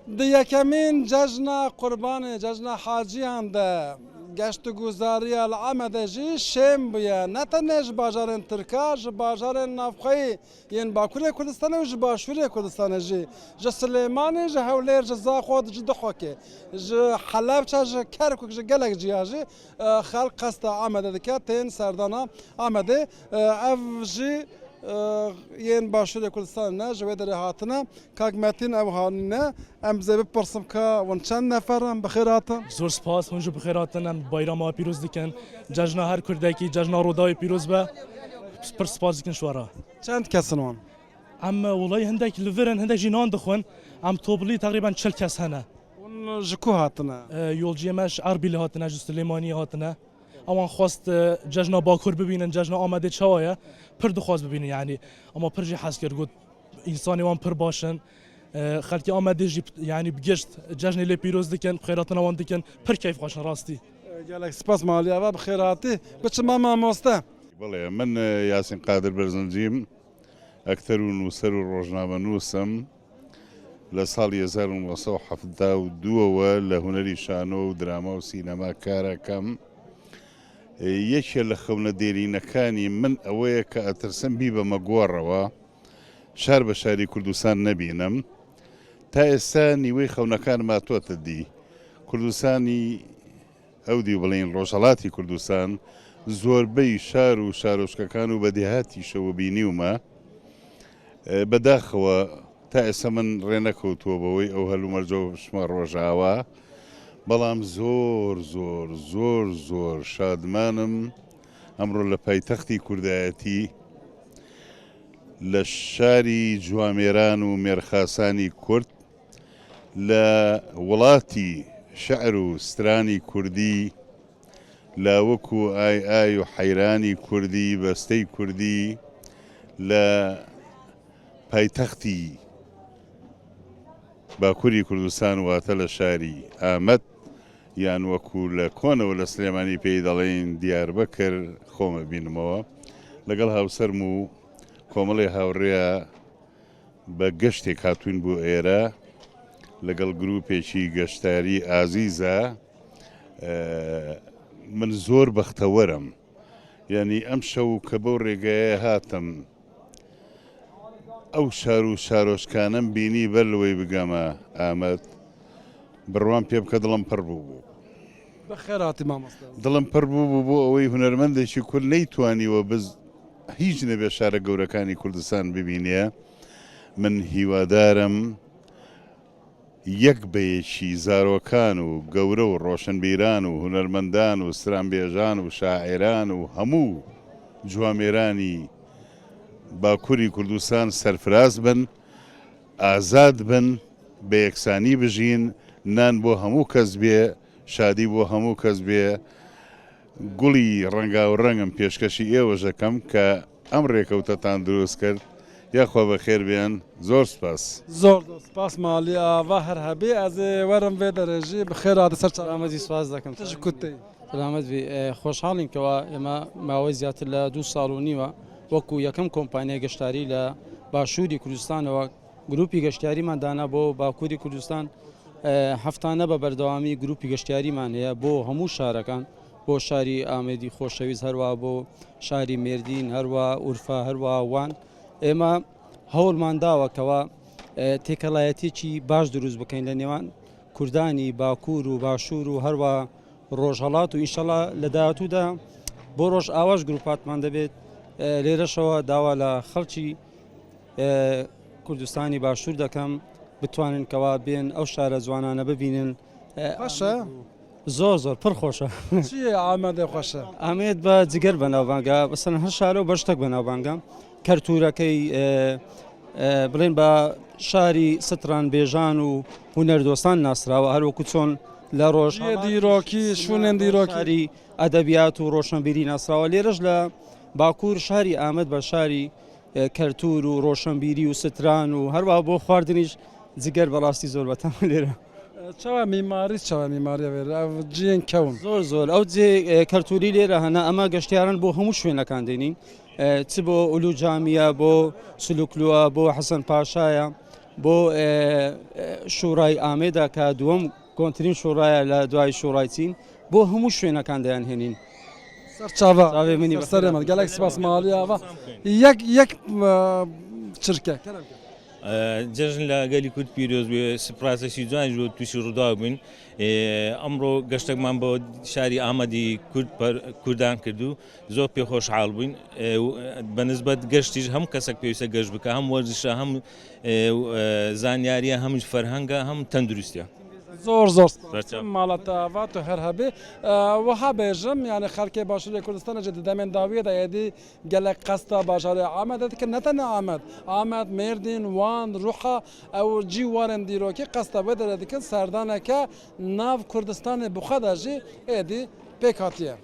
Di yekemîn cejna qurbanê, cejna haciyan de geştûguzariya li Amedê jî şêm bûye. Ne tenê ji bajarên Tirka, ji bajarên navxweyî yên Bakurê Kurdistanê û ji Başûrê Kurdistanê jî, ji Silêmanî, ji Hewlêr, ji Zaxo, ji Duhokê, ji Helebçe, ji Kerkûk, ji gelek ciya jî xelk qesta Amedê dike, tên serdana Amedê. Ev jî yên Başûrê Kurdistanê ne, ji wê derê hatine. Kak Metîn ew hanîne. Em zê bipirsim ka hûn çend nefer in, bi xêr hatin. Zor spas, hûn jî bi xêr hatin. Em bayrama we pîroz dikin. Cejna her kurdekî, cejna Rûdawê pîroz be. Pir spas dikin ji we re. Çend kes in wan? Em welaî hindek li vir in, hindek jî nan dixwin. Em toplî teqrîben 40 kes hene. Hûn ji ku hatine? Yolciyê me ji Erbîlê hatine, ji Silêmaniyê hatine. Ewan xwest cejna Bakur bibînin, cejna Amedê çawa ye, pir dixwest bibînin yanî. Ema pir jî hez kir, got însanê wan pir baş in. Xelkê Amedê jî yanî bi gişt cejnê lê pîroz dikin, bi xêratina wan dikin, pir keyfxweş in rastî. Gelek spas malî ava bi xêr hatî. Biçim ba mamoste. Belê, min Yasîn Qadir Berzincî ئەکتەر و نووسەر و ڕۆژنامەنووسم. لە ساڵی 1972 ەوە لە هونەری شانۆ و دراما و سینەما کارەکەم. یەکێ لە خەونە دێرینەکانی من ئەوەیە کە ئەترسم بیبەمە گۆڕەوە شار بە شاری کوردستان نەبینم. تا ئێستا نیوەی خەونەکانم هاتووەتە دی. کوردستانی ئەو دیو بڵێین ڕۆژهەڵاتی کوردستان زۆربەی شار و شارۆچکەکان و بە دێهاتیشەوە بینیومە. بەداخەوە تا ئێستا من ڕێ نەکەوتووە بەوەی ئەو هەلومەرجەوە بچمە ڕۆژئاوا، بەڵام زۆر زۆر زۆر زۆر شادمانم ئەمڕۆ لە پایتەختی کوردایەتی لە شاری جوامێران و مێرخاسانی کورد لە وڵاتی شعر و سترانی کوردی لاوک و ئای ئای و حەیرانی کوردی بەستەی کوردی لە پایتەختی باکووری کوردستان واتە لە شاری ئامەد یان وەکو لە کۆنەوە لە سلێمانی پێی دەڵێین دیاربەکر خۆمە بینمەوە لەگەڵ هاوسەرم و کۆمەڵی هاوڕێ بە گەشتێک هاتووین بۆ ئێرە لەگەڵ گروپێکی گەشتاری ئازیزە من زۆر بەختەوەرم یعنی ئەم شەو کە بەو ڕێگایە هاتم ئەو شار و شارۆچکانەم بینی بەر لەوەی بگەمە ئامەد بڕوام پێ بکە دڵم پڕ بوو بوو. بەخێرهاتی مامۆستا. دڵم پڕ بوو بوو بۆ ئەوەی هونەرمەندێکی کورد نەیتوانیوە بز هیچ نەبێ شارە گەورەکانی کوردستان ببینێ من هیوادارم یەک بە یەکی زارۆکان و گەورە و ڕۆشنبیران و هونەرمەندان و سترانبێژان و شاعێران و هەموو جوامێرانی باکوری کوردستان سەرفراز بن ئازاد بن بە یەکسانی بژین نان بۆ هەموو کەس بێ شادی بۆ هەموو کەس بێ گوڵی ڕەنگاوڕەنگم پێشکەشی ئێوەش ئەکەم کە ئەم ڕێکەوتەتان دروست کرد یاخوا بەخێر بێن زۆر سوپاس. زۆر زۆر سپاس مالی ئاڤا هەر هەبی ئەزێ وەرم ڤێ دەرێ ژی بخێر هاتی سەر چاوم. سەلامەتی سپاس دەکەم. تژ کوت تێی. سەلامەت بی خۆشحاڵین کەوا ئێمە ماوەی زیاتر لە دوو ساڵ و نیوە وەکو یەکەم کۆمپانیای گەشتاری لە باشووری کوردستانەوە گروپی گەشتیاریمان دانا بۆ باکووری کوردستان هەفتانە بە بەردەوامی گروپی گەشتیاریمان هەیە بۆ هەموو شارەکان بۆ شاری ئامێدی خۆشەویست هەروە بۆ شاری مێردین هەروە ئورفا هەروە وان ئێمە هەوڵمان داوە کەوا تێکەڵایەتێکی باش دروست بکەین لە نێوان کوردانی باکوور و باشوور و هەروە ڕۆژهەڵات و ئینشەڵا لە داهاتوودا بۆ ڕۆژ ئاواش گروپاتمان دەبێت لێرەشەوە داوا لە خەڵکی کوردستانی باشوور دەکەم بتوانن کەوا بێن ئەو شارە جوانانە ببینن. خۆشە؟ زۆر زۆر پڕ خۆشە. چی ئامەدێ خۆشە؟ ئامێد بە جگەر بەناوبانگە بەسەن هەر شارە و بە شتێک بەناوبانگە کەلتورەکەی بڵێن بە شاری ستران بێژان و هونەردۆستان ناسراوە هەروەکو چۆن لە ڕۆژ دیرۆکی شوێنێن دیرۆکی ئەدەبیات و ڕۆشنبیری ناسراوە لێرەش لە باکوور شاری ئامەد بە شاری کەلتور و ڕۆشنبیری و ستران و هەروەها بۆ خواردنیش جگەر بەڕاستی زۆر بەتامە لێرە. چاوا میماری چاوا میماریە وێرە ئەو جیێن کەون. زۆر زۆر ئەو جێ کەلتوری لێرە هەنە ئەمە گەشتیاران بۆ هەموو شوێنەکان دێنین چ بۆ ئولو جامیە بۆ سلوکلوە بۆ حەسەن پاشایە. بۆ شوڕای ئامێدا کە دووەم کۆنترین شوڕایە لە دوای شوڕای چین بۆ هەموو شوێنەکان دەیانهێنین. سەرچاوە سەرێ من گەلەک سپاس ماڵی ئاوا یەک یەک چرکە جەژن لە گەلی کورد پیرۆز بێ سپراسێکی جوانیش بۆ تووشی ڕووداو بووین ئەمڕۆ گەشتێکمان بۆ شاری ئامەدی کورد کوردان کرد و زۆر پێ خۆشحاڵ بووین بە نسبەت گەشتیش هەم کەسێک پێویستە گەشت بکە هەم وەرزشە هەم زانیاریە هەمیش فەرهەنگە هەم تەندروستە. زۆر زۆر سپاس ماڵە تاڤا تو هەر هەبێ وەها بێژم یانێ خەلکێ باشورێ کوردستانە جێ دەمێن داویە دە ئێدی گەلەک قەستا باژارێ ئامەدە دکن نە تەنێ ئامەد ئامەد مێردین وان روحا ئەو جی وارên dîrokî qesta wê derê dikin serdaneke nav Kurdistanê bi xwe de jî êdî pêk hatiye.